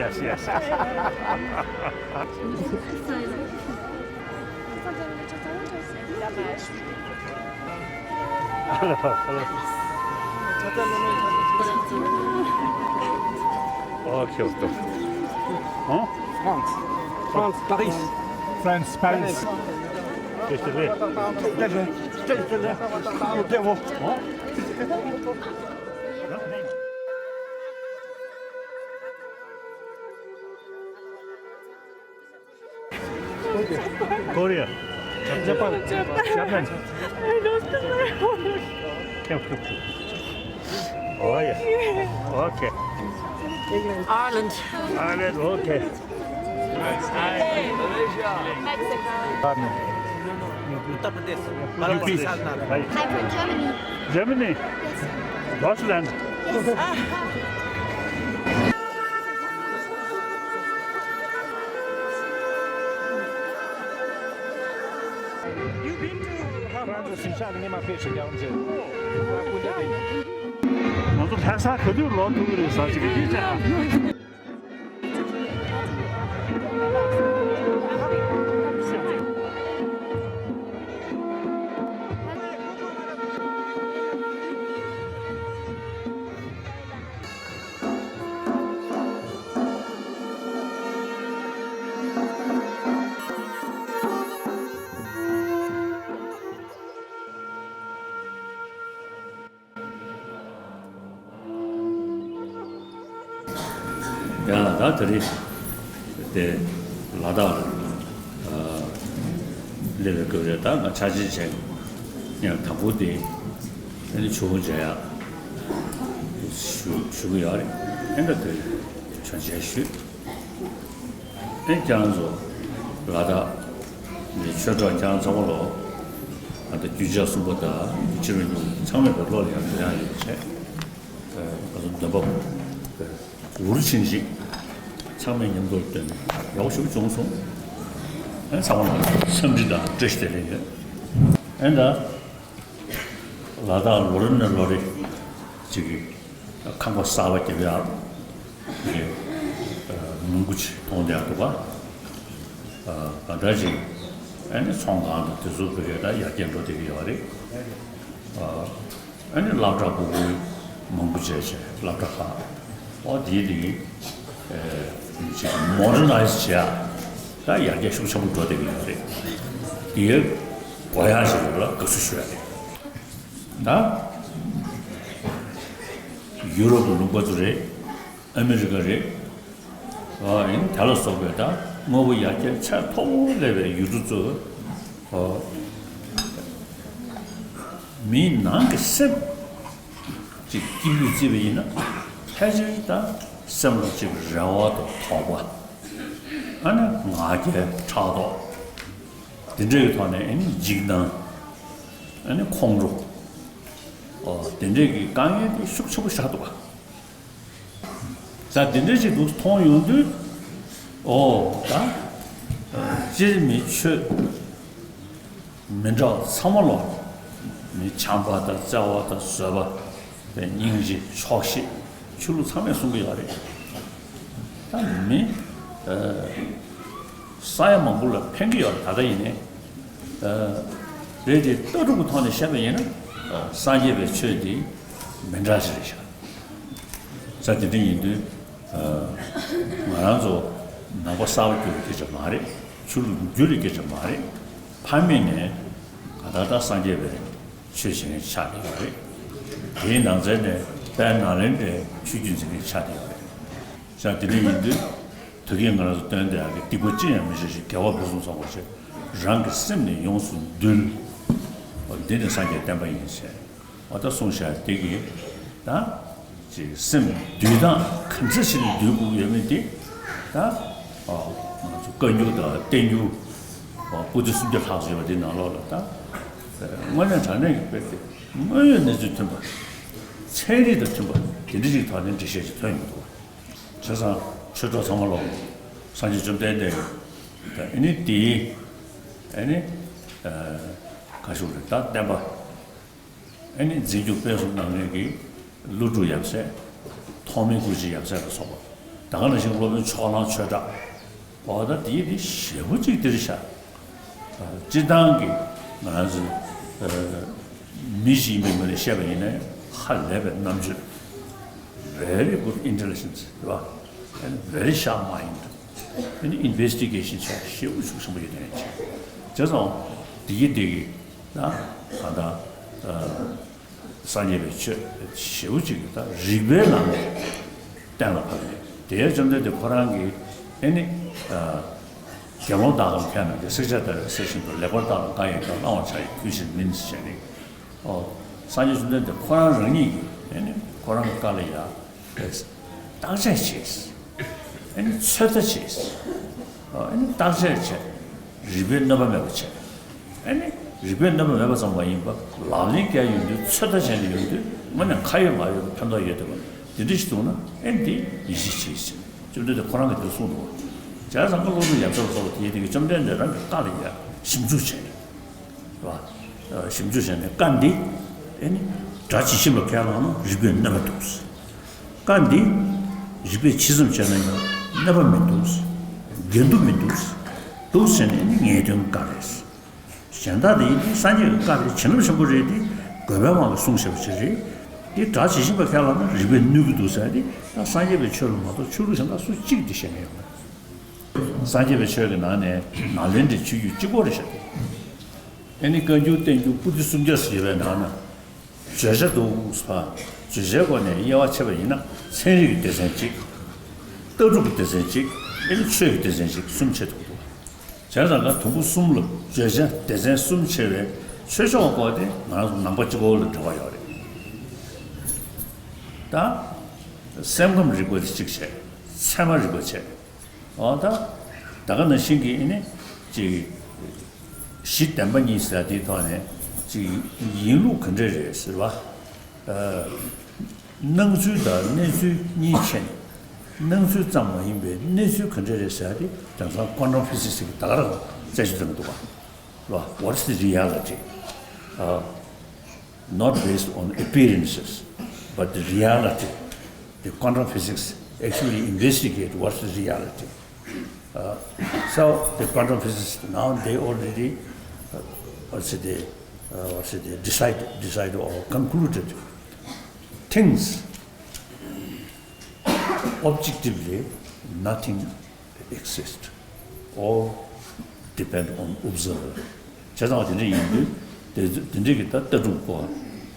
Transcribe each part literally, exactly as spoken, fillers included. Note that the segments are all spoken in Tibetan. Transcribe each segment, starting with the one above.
Yes, yes. Ok, ok. Hein? France. France, Paris. France, Paris. Désolé. Désolé. Désolé. Korea. Japan. Japan. I don't know. Oh, yeah. Okay. Ireland. Ireland, okay. Uttar Pradesh. Balapur. I'm from Germany. Germany? Yes. Deutschland? Yes. ང་ཚོ་ལྷ་ས་ག་དུས་ལོག་ཐུབ་ཀྱི་རེད་ཟེར་ཅིག་གིས་ཅག་ཡང་ད་དེ་རིང་དེ་ལ་དྭགས་ལ་སླེབས་པའི་སྐབས་རེད། ད་ང་ཆ་ཆེན་བྱས་ཡང་དང་པོ་དེ་ཨ་ནི་ཆུ་བོ་མཇལ་ཡག་ཞུ་ཞུ་གི་ཡོད་རེད། ཨ་ནི་ད་དེ་ཆ་མཇལ་ཞུས། ཨེ་ཁྱེད་རང་ཚོ་ལ་དྭགས་ནས་ཆོས་གྲོགས་ཁྱེད་རང་ཚང་མ་ལོ། ཨ་ད་རྒྱུད་ཆགས་གསུམ་པ་དང་ཕྱི་རོལ་ཉུང་ཚང་མས་བོད་ལོག་ལ་ཡང་འགྲོ་ཡག་ཡོད་བྱས། ཨ་ཚོ་འདོན་པ་འུར་ཆིང་ཆིང་ཚང་མས་མཉམ་དུ་བཏོན་ནས་ཡག་ཤོས་བྱུང་སོང་། ཨ་ཚང་མ་ལ་འཚམས་འདྲི་དང་བཀྲ་ཤིས་བདེ་ལེགས་ཡོད། ཨེ་ད། ལ་དྭགས་ལོ་རེ་ནས་ལོ་རེ་ཅིག་གི་ཁང་པ་གསར་པ་རྒྱབ་ཡག་གི་མུ་མགོ་ཅིག་མཐོང་བསྡད་འདུག་ག་ག་འདྲ་ཅིག་ཨ་ནི་ཚོང་ཁང་དང་དེ་ཚོ་བོད་སྐད་ད་ཡར་རྒྱས་འགྲོ་བསྡད་ཀྱི་ཡོད་རེད། ཨ་ནི་སློབ་གྲྭ་སྤུ་གུ་མང་པོ་བྱས་བྱས་སློབ་གྲྭ་ཁག་ཨོ་དེའི་དེ་ཅིག་མོ་ཌར་ནའི་ཛི་བྱས་ད་ཡར་རྒྱས་ཤུགས་ཆེན་པོ་འགྲོ་བསྡད་ཀྱི་ཡོད་རེད། དེའི་དགོས་ཡག་ཞིག་ཡོད་ལ་དགའ་བསུ་ཞུ་ཡག་རེད། ད་ཡུ་རོབ་ཀྱི་ལུང་པ་ཚོ་རེད། ཨ་མི་རི་ཀ་རེད། ཨ་ཡིན་དེ་ལ་སོགས་པའི་ད་དངོས་པོ་ཡར་རྒྱས་ཚད་མཐོ་པོ་སླེབས་པའི་ཡུལ་གྲུ་ཚོ། ཨ་མིའི་ནང་གི་སེམས་ཅིག་སྐྱིད་པོ་བརྩིས་པ་ཡིན་ན་ཕལ་ཆེར་ད་སེམས་ལ་ཅིག་རེ་བ་དང་དོགས་པ། ཨ་ནི་ང་རྒྱལ་ཕྲག་དོག་དེ་འདྲའི་ཐོག་ནས་ཨ་ནི་འཇིགས་སྣང་། ཨ་ནི་ཁོང་ཁྲོ། ཨོ་དེ་འདྲའི་གི་དཀའ་ངལ་དེ་ཤུགས་ཆེན་པོ་བཞག་འདུག་ག་ད་དེ་འདྲའི་ཞིག་འདུག་མཐོང་ཡོང་དུས། ཨོ་ད་སྤྱིར་མི་ཆོས་མི་འདྲ་བ་ཚང་མ་ལོ། མི་བྱམས་པ་དང་བརྩེ་བ་དང་བཟོད་པ་དང་སྙིང་རྗེ་ཆོག་ཤེས་ཆོས་ལུགས་ཚང་མས་གསུང་གི་ཡོད་རེད། ད་མི་ས་ཡ་མང་པོ་ལ་ཕན་གྱི་ཡོད་རེད། ད་ལྟ་ཡིན་ནའི་རེད་དེ་ལྟ་གྲུབ་ཀྱི་ཐོག་ནས་བཤད་པ་ཡིན་ན་སངས་རྒྱས་པའི་ཆོས་འདི་མི་འདྲ་ཞིག་རེད་ཤག་ས་དེ་འདྲ་ཡིན་དུས། ང་རང་ཚོ་ནང་པ་གསར་པ་རྒྱུད་ལ་སྐད་ཆ་མ་རེད། ཆོས་ལུགས་རྒྱུད་ལ་སྐད་ཆ་མ་རེད། ཕ་མེས་ནས་ག་ད་ལྟ་སངས་རྒྱས་པའི་ཆོས་བྱེད་མཁན་ཆགས་བསྡད་ཡོད་རེད། དེའི་ནང་ཚན་ནས་དཔལ་ནཱ་ལེནྡྲའི་ཆོས་བརྒྱུད་འཛིན་མཁན་ཆགས་བསྡད་ཡོད་རེད། ས་དེ་འདྲ་ཡིན་དུས་ད་གིན་ང་རང་ཚོ་སྟོན་བསྡད་ཡག་གི་སྡིག་པ་ཅི་ཡང་མི་བྱ་ཞིང་དགེ་བ་ཕུན་སུམ་ཚོགས་པར་བྱེད། རང་གི་སེམས་ནི་ཡོངས་སུ་འདུལ། འོ་འདི་ནི་སངས་རྒྱས་བསྟན་པ་ཡིན་ཟེར། འོ་ད་གསུངས་བཞག་དེ་གི་ད་ཅིག་སེམས་འདུལ་སྟངས་ག་འདྲ་ཞིག་ནས་འདུལ་དགོས་ཡོད་མེད་དེ་ད་ཨོ་ང་ཚོ་བཀའ་འགྱུར་དང་བསྟན་འགྱུར་ཨོ་པོ་ཏི་སུམ་བརྒྱ་ལྷག་ཙམ་ཡོད་པ་དེ་ནང་ལོགས་ལ་ད་དངོས་གནས་དྲང་གནས་ཀྱི་དཔེ་དེ་དངོས་ཡོད་གནས་ཚུལ་མཐུན་པ་ཚན་རིག་དང་མཐུན་པ་དེ་འདྲ་ཞིག་ཐོག་ནས་འགྲེལ་བཤད་ཅིག་ཐོན་ཡོང་གི་འདུག་བྱས་ཙང་ཆོས་གྲོགས་ཚང་མ་ལོ། སངས་རྒྱས་བཅོམ་ལྡན་འདས་ཀྱིས་ད་ཨ་ནི་དེའི་ཨ་ནི་ཨ་ག་ཞུ་རེད། ད་བསྟན་པ་ཨ་ནི་འཛིན་སྐྱོང་སྤེལ་གསུམ་གནང་མཁན་གྱི་ཀླུ་སྒྲུབ་ཡབ་སྲས། ཐོགས་མེད་སྐུ་མཆེད་ཡབ་སྲས་ལ་སོགས་པ། ད་ ད་ག་ནང་བཞིན་སློབ་དཔོན་ཕྱོགས་གླང་ཆོས་གྲགས། འོ་ད་དེའི་དེ་ཞེ་པོ་ཅིག་དེར་བཞག་སྤྱིར་བཏང་གི་ང་རང་ཚོ་མི་ཞིག་ཡིན་པའི་ངོས་ནས་བཤད་པ་ཡིན་ན་ཧ་ལས་པའི་རྣམ་དཔྱོད། very good intelligence རེད་བ། and very sharp mind. ཨ་ནི་ཨིན་ཝེ་སི་ཊི་གེ་ཤན་བྱས་ཞེ་པོ་ཤུགས་ཆེན་པོ་ཡོད་མཁན་ཅིག་བྱས་ཙང་དེ་གི་དེ་གི་ད་གང་ལྟར། སངས་རྒྱས་པའི་ཆོས་ཞེ་པོ་ཅིག་ད་རིགས་པའི་ནང་ནས་གཏན་ལ་ཕབ་ནས། དེའི་བཅོམ་ལྡན་འདས་ཁོ་རང་གིས་ཨེ་ནི། དགེ་སློང་དག་གམ་མཁས་རྣམས་ཀྱིས། བསྲེག་བཅད་ལྟ་བས་གསེར་བཞིན་དུ། ལེགས་པར་བརྟགས་ལ་འགའ་ཡང་དག། བླང་བར་བྱ་ཡི་གུས་ཕྱིར་མིན་ཟེར་ནས། ཨོ། སངས་རྒྱས་བཅོམ་ལྡན་འདས་ཁོ་རང་རང་ཉིད་ཀྱིས་ཨེ་ནི་ཁོ་རང་གི་བཀའ་ལ་ཡ། བརྟག་དཔྱད་བྱས། ཨེ་ནི་ཚོད་ལྟ་བྱས། ཨེ་ནི་བརྟག་དཔྱད་བྱས། རིགས་པས་གནོད་པ་མེད་པ་བྱས། ཨེ་ནི་རིགས་པས་གནོད་པ་མེད་པ་ཙམ་མ་ཡིན་པར་ལག་ལེན་བཀལ་ཡོང་དུས་ཚོད་ལྟ་བྱས་ནས་ཡོང་དུས་དངོས་གནས་ཁ་ཡོད་ལག་ཡོད་ཀྱི་ཕན་ཐོགས་ཡོད་བསྡད་པ་འདི་འདྲ་ཞིག་འདུག་ན། ཨེ་ནི་དེ་ཡིད་ཆེས་བྱས་ཟེར་ནས་བཅོམ་ལྡན་འདས་ཁོ་རང་གིས་དེ་གསུངས་འདུག་བྱས་ཙང་ཀ་སློབ་དཔོན་ཡབ་སྲས་ལ་སོགས་པ་དེའི་དེ་གི་བཅོམ་ལྡན་འདས་རང་གི་བཀའ་ལ་ཡ་ཞིབ་འཇུག་བྱས་ནས། རེད་བ། ཞིབ་འཇུག་བྱས་ནས་བཀའ་འདི་ཨེ་ནི་སྒྲ་ཇི་བཞིན་པ་ཁས་བླངས་ན་རིགས་པས་གནོད་པ་འདུག་བཀའ་འདི་རིགས་པས་ཇི་ཙམ་བྱས་ན་ཡང་གནོད་པ་མི་འདུག་འགལ་འདུ་མི་འདུག་འདུག་ཟེར་ནས་ནི་ངེས་དོན་བཀའ་རེད། གཞན་དག་དེ་ཡིན་དུས་སངས་རྒྱས་ཀྱི་བཀའ་དེ་བྱིན་རླབས་ཆེན་པོ་རེད་དེ། དགོས་པའི་དབང་གིས་གསུངས་བཞག་པ་ཞིག་རེད། དེ་སྒྲ་ཇི་བཞིན་པ་ཁས་བླངས་ན་རིགས་པས་གནོད་ཀྱི་འདུག་ཟེར་ཏེ། ད་སངས་རྒྱས་པའི་ཆོས་ལ་མ་གཏོགས་ཆོས་ལུགས་གཞན་དག་སུ་གཅིག་དེ་བཤད་མཁན་ཡོད་མ་རེད། སངས་རྒྱས་པའི་ཆོས་ཀྱི་ནང་ནས་ནཱ་ལེནྡྲའི་ཆོས་བརྒྱུད་གཅིག་པོ་རེད་བཤད་དེ། ཨེ་ནི་བཀའ་འགྱུར་བསྟན་འགྱུར་པོ་ཏི་སུམ་བརྒྱ་ཟེར་བའི་ནང་ན། བརྗོད་བྱ་འདུག་ཟེར་བ། བརྗོད་བྱའི་སྒོ་ནས་དབྱེ་བ་ཕྱེ་བ་ཡིན་ན་ཚན་རིག་གི་སྡེ་ཚན་གཅིག་ལྟ་གྲུབ་ཀྱི་སྡེ་ཚན་གཅིག་ཨེ་ནི་ཆོས་ཀྱི་སྡེ་ཚན་གཅིག་གསུམ་ཕྱེ་ཐུབ་འདུག་བྱས་ཙང་ཀ་དུམ་བུ་གསུམ་ལ་བརྗོད་བྱ་སྡེ་ཚན་གསུམ་ཕྱེ་བའི་ཆོས་ཕྱོགས་སྐོར་དེ་ང་རང་ཚོ་ནང་པ་གཅིག་པོ་ལ་འབྲེལ་བ་ཡོད་རེད། ད་སེམས་ཁམས་རིག་པ་དེ་གཅིག་བྱས། ཚད་མ་རིག་པ་བྱས། འོ་ད། ད་ག་ནང་བཞིན་གྱི་ཨེ་ནི་ཅིག་གཞི་བདེན་པ་གཉིས་ཟེར་དེའི་ཐོག་ནས་ཅིག་ཡིན་ལུགས་ག་འདྲ་རེད་ཟེར་བ། ཨ། སྣང་ཚུལ་དང་གནས་ཚུལ་གཉིས་ཕྱེ་ནས། སྣང་ཚུལ་ཙམ་མ་ཡིན་པའི་གནས་ཚུལ་ག་འདྲ་རེད་ཟེར་ཏེ་དེང་སང་ཀོན་ཊམ་ཕི་ཟིག་སི་ཟེར་གྱི་ད་ག་རང་རྩད་གཅོད་གཏོང་གི་འདུག་བ། What's the reality? Uh, not based on appearances, but the reality. The quantum physics actually investigate what's the reality. Uh, so the quantum physicists now they already, uh, what's it, uh, what's it, decide, decide or concluded things objectively nothing exist. All depend on observer. བྱས་ཙང་དེ་འདྲ་ཡིན་དུས་དེ་དེ་འདྲ་གི་ད་ལྟ་གྲུབ་པ་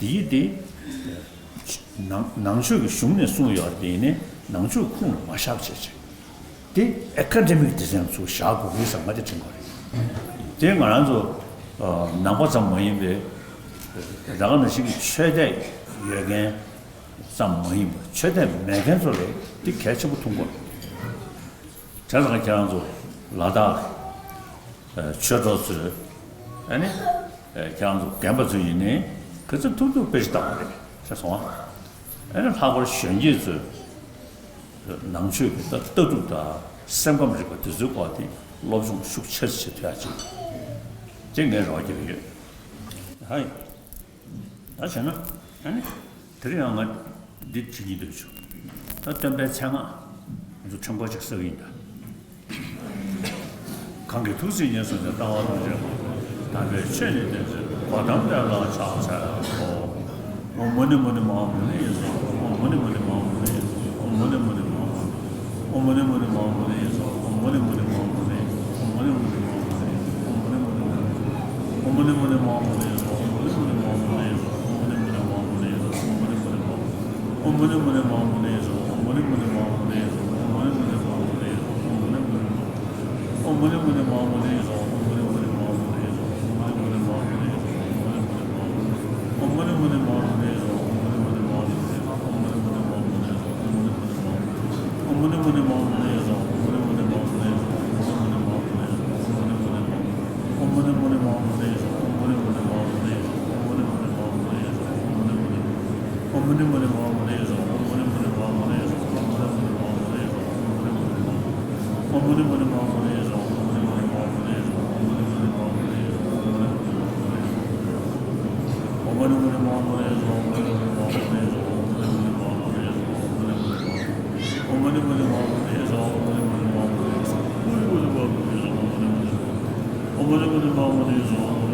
དེ་ཡིས་དེ་ནང་ནང་ཆོས་ཀྱི་གཞུང་ནས་གསུངས་ཡོད་རེད། དེ་ཡིན་ནའི་ནང་ཆོས་ཁུངས་ལ་མ་བཞག་བྱས་བྱས་དེ་ཨེ་ཀ་ཌེ་མིག་སྡེ་ཚན་ཚོ་བཞག་དགོས་ཀྱི་བསམ་ང་དེ་དྲན་གྱི་རེད། དེ་ང་རང་ཚོ་ནང་པ་ཙམ་མ་ཡིན་པའི་ད་ག་ནང་བཞིན་གྱི་ཆོས་དད་ཡོད་མཁན་ཙམ་མ་ཡིན་པར་ཆོས་དད་མེད་མཁན་ཚོ་ལ་དེ་གལ་ཆེན་པོ་མཐོང་གི་རེད། བྱས་ཙང་ཁྱེད་རང་ཚོ་ལ་དྭགས་ཆོས་གྲོགས་ཚོས་ཨ་ནི་ཁྱེད་རང་ཚོ་རྒན་པ་ཚོ་ཡིན་ནའི་ག་ཚོད་ཐུབ་ཐུབ་དཔེ་ཆ་ལྟ་དགོས་རེད་ཤག་སོང་ཨ། ཨ་ནི་ལྷག་པར་གཞོན་སྐྱེས་ཚོས་ནང་ཆོས་ཀྱི་ལྟ་ལྟ་གྲུབ་དང་སེམས་ཁམས་རིག་པ་དེ་ཚོའི་སྐོར་དེ་སློབ་སྦྱོང་ཤུགས་ཆེ་ཙམ་བྱེད་ཐུབ་ཡག་ཅིག་དེ་ངས་རེ་བ་རྒྱག་གི་ཡོད། ཧའི། ད་བྱས་ན་ཨ་ནི། དེ་རིང་ཡང་ང་འདི་བྱེད་ཀྱི་འདུག་ཆུ། ད་སྟོན་པའི་མཚན་སྔགས་ང་ཚོ་ཕྲེང་སྐོར་ཅིག་གསོག་གི་ཡིན་ད། གང་གི་ཐུགས་སྲས་ཉེར་བཟུང་ནས། ལྟ་བ་དང་འབྲེལ་བ་དམ་པའི་ཆོས་ནི་བསྟན་ཚུལ། གོ་ཏམ་དེ་ལ་ཕྱག་འཚལ་ལོ། ཨོཾ་མུ་ནེ་མུ་ནེ་མ་ཧཱ་མུ་ནེ་ཡེ་སྭཱ་ཧཱ། ཨོཾ་མུ་ནེ་མུ་ནེ་མ་ཧཱ་མུ་ནེ་ཡེ་སྭཱ་ཧཱ། ཨོཾ་མུ་ནེ་མུ་ནེ་མ་ཧཱ་མུ་ནེ་ཡེ་སྭཱ་ཧཱ། ཨོཾ་མུ་ནི་མུ་ནི་མ་ཧཱ་མོ་ནི་ཡེ་སྭཱ་ཧཱ། ཨོཾ་མུ་ནི་མུ་ནི་མ་ཧཱ་མོ་ནི་ཡེ་སྭཱ་ཧཱ།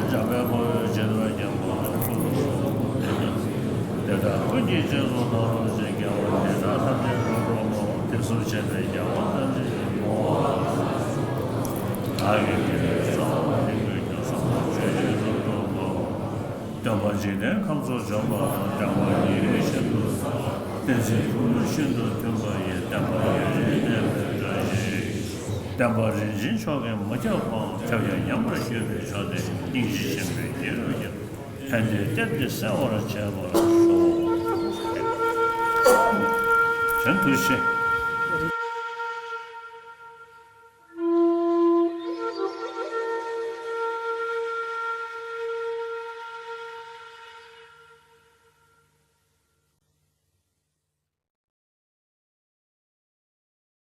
འཇམ་དཔལ་དཔའ་བོས་བྱིན་རླབས་བརྒྱ་པ་ཕུལ་ལོ། དེ་ལྟར་ཀུན་གྱི་རྗེས་སུ་བདག་སློབ་ཅིང་། དགེ་བ་འདི་དག་ཐམས་ཅད་རབ་བསྔོ། དེ་ཚུ་བྱས་པས་རྒྱལ་བ་ཐམས་ཅད་ཀྱི་དགོངས་པ། བདག་གིས་དེ་ལས་གསང་བ་འདི་ཀུན་ཀྱང་། བསམ་པ་ཆོས་ཀྱི་རབ་ཏུ་བསྔོ། སྟོན་པ་འཇིག་རྟེན་ཁམས་སུ་བྱོན་པ་དང་། བསྟན་པ་ཉིད་ཡོད་ཤིན་ཏུ་གསལ་བ། བསྟན་འཛིན་ཐུགས་ལ་ཤིན་ཏུ་མཐུན་པ་ཡི། བསྟན་པ་ཡུན་རིང་གནས་པའི་བཀྲ་ཤིས་ཤོག། བསྟན་པ་རིན་ཆེན་མཆོག་གིས་མུ་ཁྱབ་པའམ། ཁྱབ་ཀྱང་ཉམས་པར་གྱུར་པའི་མཆོག་དེ། སྙིང་རྗེ་ཆེན་པོའི་སྐྱེས་བུ་ཡིས། ཕན་བདེའི་གཏེར་འདི་གསལ་བར་བྱེད་པར་ཤོག། དོན་དུ་ཆེ།